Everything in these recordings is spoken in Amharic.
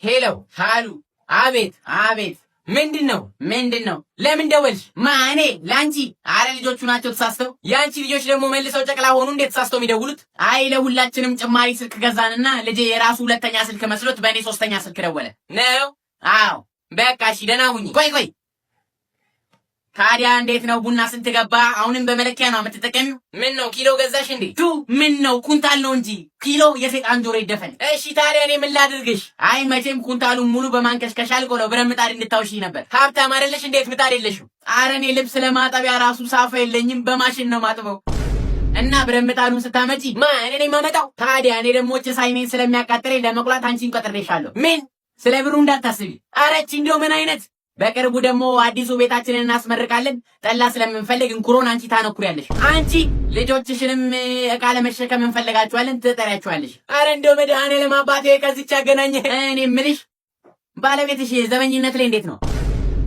Hello፣ ሃሉ፣ አቤት፣ አቤት። ምንድን ነው? ምንድን ነው? ለምን ደወልሽ? ማ፣ እኔ? ለአንቺ? አረ ልጆቹ ናቸው ተሳስተው። የአንቺ ልጆች ደግሞ መልሰው ጨቅላ ሆኑ እንዴ ተሳስተው የሚደውሉት? አይ ለሁላችንም ጭማሪ ስልክ ገዛንና ልጄ የራሱ ሁለተኛ ስልክ መስሎት በእኔ ሶስተኛ ስልክ ደወለ። ነው? አዎ። በቃ እሺ፣ ደህና ሁኚ። ቆይ ቆይ፣ ታዲያ እንዴት ነው? ቡና ስንት ገባ? አሁንም በመለኪያ ነው የምትጠቀሚው? ምን ነው ኪሎ ገዛሽ እንዴ? ቱ፣ ምን ነው ኩንታል ነው እንጂ ኪሎ የሰይጣን ጆሮ ይደፈን። እሺ ታዲያ እኔ ምን ላድርግሽ? አይ መቼም ኩንታሉን ሙሉ በማንከሽከሽ አልቆለው ብረት ምጣድ እንድታውሺ ነበር። ሀብታም አይደለሽ? እንዴት ምጣድ የለሽም? አረ እኔ ልብስ ለማጠቢያ ራሱ ሳፋ የለኝም፣ በማሽን ነው ማጥበው። እና ብረት ምጣዱን ስታመጪ ማ፣ እኔ ነኝ የማመጣው? ታዲያ እኔ ደግሞ ጭስ አይኔን ስለሚያቃጥለኝ ለመቁላት አንቺን ቀጥሬሻለሁ። ምን ስለ ብሩ እንዳታስቢ። አረቺ እንደው ምን አይነት። በቅርቡ ደግሞ አዲሱ ቤታችንን እናስመርቃለን። ጠላ ስለምንፈልግ እንኩሮን አንቺ ታነኩሪያለሽ። አንቺ ልጆችሽንም እቃ ለመሸከም እንፈልጋችኋለን፣ ትጠሪያችኋለሽ። አረ እንደው መድኃኔዓለም አባቴ ከዚች ያገናኘ። እኔ የምልሽ ባለቤትሽ ዘበኝነት ላይ እንዴት ነው?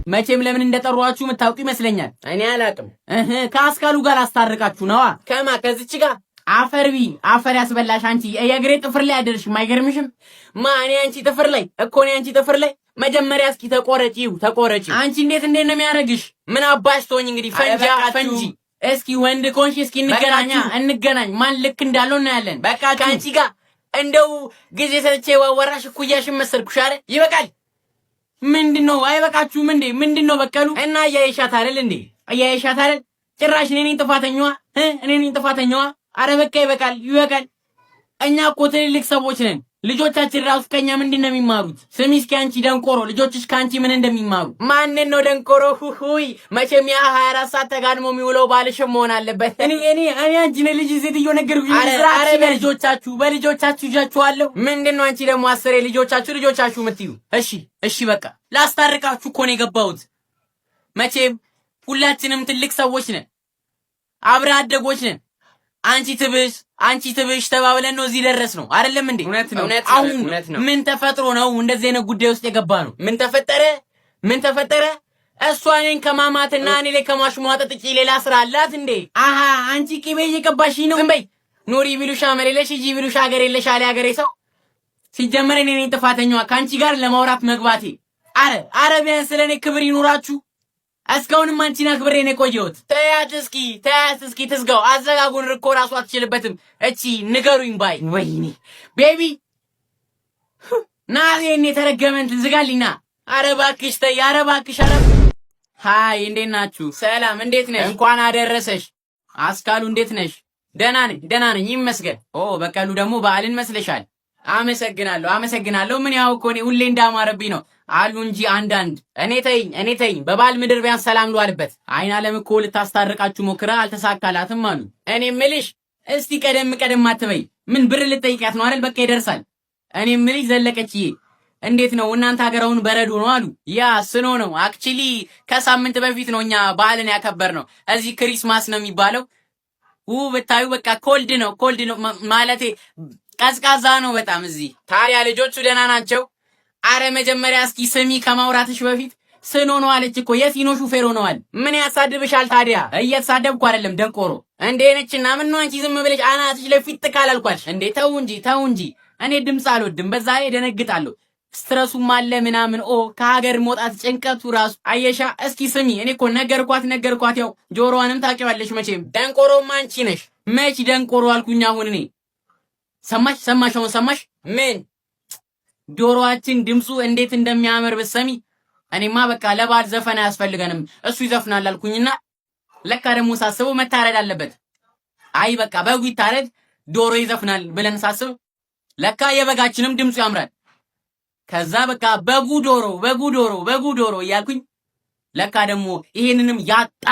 መቼም ለምን እንደጠሯችሁ የምታውቁ ይመስለኛል። እኔ አላውቅም። እህ፣ ከአስካሉ ጋር አስታርቃችሁ ነዋ። ከማ፣ ከዚች ጋር? አፈር ቢ፣ አፈር ያስበላሽ። አንቺ የእግሬ ጥፍር ላይ አደርሽም፣ አይገርምሽም? ማ፣ እኔ አንቺ ጥፍር ላይ? እኮ እኔ አንቺ ጥፍር ላይ? መጀመሪያ እስኪ ተቆረጪው፣ ተቆረጪው። አንቺ እንዴት እንዴት ነው የሚያደርግሽ? ምን አባሽ ትሆኝ እንግዲህ ፈንጃ ፈንጂ። እስኪ ወንድ ኮንሽ እስኪ እንገናኛ፣ እንገናኝ። ማን ልክ እንዳለው እናያለን። በቃ ከአንቺ ጋር እንደው ጊዜ ሰጥቼ ዋወራሽ እኩያሽን መሰልኩሽ አይደል? ይበቃል። ምንድን ነው አይበቃችሁም እንዴ? ምንድን ነው በቀሉ? እና እያየሻት አይደል እንዴ? እያየሻት አይደል? ጭራሽ እኔ ነኝ ጥፋተኛዋ እ እኔ ነኝ ጥፋተኛዋ። አረ በቃ ይበቃል፣ ይበቃል። እኛ እኮ ትልልቅ ሰዎች ነን። ልጆቻችን ራሱ ከኛ ምንድን ነው የሚማሩት? ስሚ እስኪ አንቺ ደንቆሮ፣ ልጆችሽ ከአንቺ ምን እንደሚማሩ? ማንን ነው ደንቆሮ? ሁሁይ፣ መቼም ያ 24 ሰዓት ተጋድሞ የሚውለው ባልሽም መሆን አለበት። እኔ አንቺ ነኝ ልጅ ሴትዮ ነገርኩሽ። አረ በልጆቻችሁ፣ በልጆቻችሁ ይዣችኋለሁ። ምንድን ነው አንቺ ደግሞ አስሬ ልጆቻችሁ ልጆቻችሁ የምትዩ? እሺ እሺ፣ በቃ ላስታርቃችሁ እኮ ነው የገባሁት። መቼም ሁላችንም ትልቅ ሰዎች ነን፣ አብረ አደጎች ነን። አንቺ ትብሽ አንቺ ትብሽ ተባብለን ነው እዚህ ደረስ ነው አይደለም እንዴ? እውነት ነው። አሁን እውነት ነው። ምን ተፈጥሮ ነው እንደዚህ አይነት ጉዳይ ውስጥ የገባ ነው? ምን ተፈጠረ? ምን ተፈጠረ? እሷ እኔን ከማማትና እኔ ላይ ከማሽሟጠጥ ውጪ ሌላ ስራ አላት እንዴ? አሃ፣ አንቺ ቅቤ እየቀባሽኝ ነው። ዝም በይ። ኑሪ ቢሉሽ አመል የለሽ፣ ሂጂ ቢሉሽ ሀገር የለሽ አለ ሀገሬ ሰው። ሲጀመር እኔ ነኝ ጥፋተኛዋ ከአንቺ ጋር ለማውራት መግባቴ። አረ አረ ቢያንስ ለእኔ ክብር ይኑራችሁ። እስካሁንም አንቺን አክብሬ ነው የቆየሁት። ተያት እስኪ፣ ተያት እስኪ ትዝጋው። አዘጋጉን እኮ ራሱ አትችልበትም። እቺ ንገሩኝ ባይ። ወይኔ baby፣ ና ይሄን የተረገመ እንትን ዝጋልኝ ና። አረ እባክሽ ተይ፣ አረ እባክሽ፣ አረ። Hi፣ እንዴት ናችሁ? ሰላም፣ እንዴት ነሽ? እንኳን አደረሰሽ። አስካሉ እንዴት ነሽ? ደህና ነኝ፣ ደህና ነኝ ይመስገን። ኦ በቀሉ ደግሞ በዓልን መስለሻል። አመሰግናለሁ፣ አመሰግናለሁ። ምን ያው እኮ እኔ ሁሌ እንዳማረብኝ ነው አሉ እንጂ አንዳንድ። እኔ ተይኝ፣ እኔ ተይኝ። በበዓል ምድር ቢያንስ ሰላም ልዋልበት። አይን አለም እኮ ልታስታርቃችሁ ሞክራ አልተሳካላትም አሉ። እኔ ምልሽ እስቲ ቀደም ቀደም አትበይ። ምን ብር ልጠይቃት ነው አይደል? በቃ ይደርሳል። እኔ ምልሽ ዘለቀችዬ እንዴት ነው እናንተ ሀገራውን በረዶ ነው አሉ። Yeah, snow ነው። Actually ከሳምንት በፊት ነው እኛ በዓልን ያከበርነው። እዚህ Christmas ነው የሚባለው። ው ብታዩ በቃ cold ነው፣ cold ነው፣ ማለቴ ቀዝቃዛ ነው በጣም እዚህ። ታዲያ ልጆቹ ደህና ናቸው? አረ መጀመሪያ እስኪ ስሚ፣ ከማውራትሽ በፊት snow ነው አለች እኮ፣ የሲኖ ሹፌር ሆነዋል። ምን ያሳድብሻል ታዲያ? እየተሳደብኩ አይደለም ደንቆሮ። እንዴ ነችና ምን ነው አንቺ ዝም ብለሽ አናትሽ ላይ ፊት ካላልኳሽ እንዴ? ተው እንጂ፣ ተው እንጂ። እኔ ድምፅ አልወድም፣ በዛ ላይ ደነግጣለሁ። Stress ኡም አለ ምናምን። ኦ ከሀገር መውጣት ጭንቀቱ ራሱ አየሻ። እስኪ ስሚ፣ እኔ እኮ ነገርኳት ነገርኳት። ያው ጆሮዋንም ታውቂዋለሽ መቼም። ደንቆሮማ አንቺ ነሽ። መች ደንቆሮ አልኩኝ አሁን እኔ? ሰማሽ፣ ሰማሽ፣ አሁን ሰማሽ? ምን ዶሮዋችን ድምፁ እንዴት እንደሚያምር ብትሰሚ። እኔማ በቃ ለበዓል ዘፈን አያስፈልገንም እሱ ይዘፍናል አልኩኝና ለካ ደግሞ ሳስበው መታረድ አለበት። አይ በቃ በጉ ይታረድ ዶሮ ይዘፍናል ብለን ሳስብ ለካ የበጋችንም ድምፁ ያምራል። ከዛ በቃ በጉ ዶሮ፣ በጉ ዶሮ፣ በጉ ዶሮ እያልኩኝ ለካ ደግሞ ይሄንንም ያጣ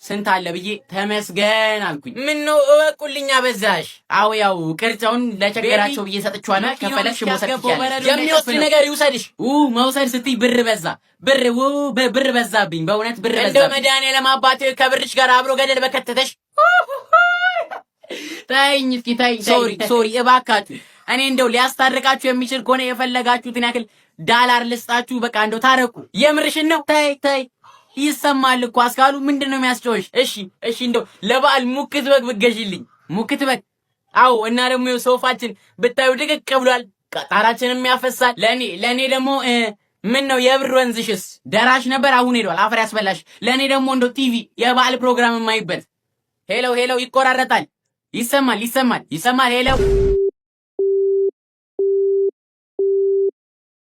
ስንት አለ ብዬ ተመስገን አልኩኝ። ምን ነው እወቁልኛ በዛሽ። አዎ ያው ቅርጫውን ለቸገራቸው ብዬ ሰጥቼዋለሁ። ከፈለግሽ መውሰድ ትችያለሽ። የሚወስድ ነገር ይውሰድሽ። ኡ መውሰድ ስትይ ብር በዛ፣ ብር ው ብር በዛብኝ፣ በእውነት ብር በዛብኝ። እንደው መድኃኒዓለም አባቴ ከብርሽ ጋር አብሮ ገደል በከተተሽ። ተይኝ እስኪ ተይኝ። Sorry, sorry፣ እባካችሁ እኔ እንደው ሊያስታርቃችሁ የሚችል ከሆነ የፈለጋችሁትን ያክል ዳላር ልስጣችሁ። በቃ እንደው ታረቁ። የምርሽን ነው? ተይ ተይ፣ ይሰማል እኮ አስካሉ። ምንድን ነው የሚያስጨውሽ? እሺ እሺ፣ እንደው ለበዓል ሙክት በግ ብትገዢልኝ፣ ሙክት በግ። አዎ። እና ደግሞ ሶፋችን ብታዩ ድቅቅ ብሏል። ጣራችንም ያፈሳል። ለእኔ ደግሞ ምን ነው የብር ወንዝሽስ ደራሽ ነበር፣ አሁን ሄዷል። አፈር ያስበላሽ። ለእኔ ደግሞ እንደ ቲቪ የበዓል ፕሮግራም የማይበት። Hello, hello፣ ይቆራረጣል። ይሰማል፣ ይሰማል፣ ይሰማል። Hello።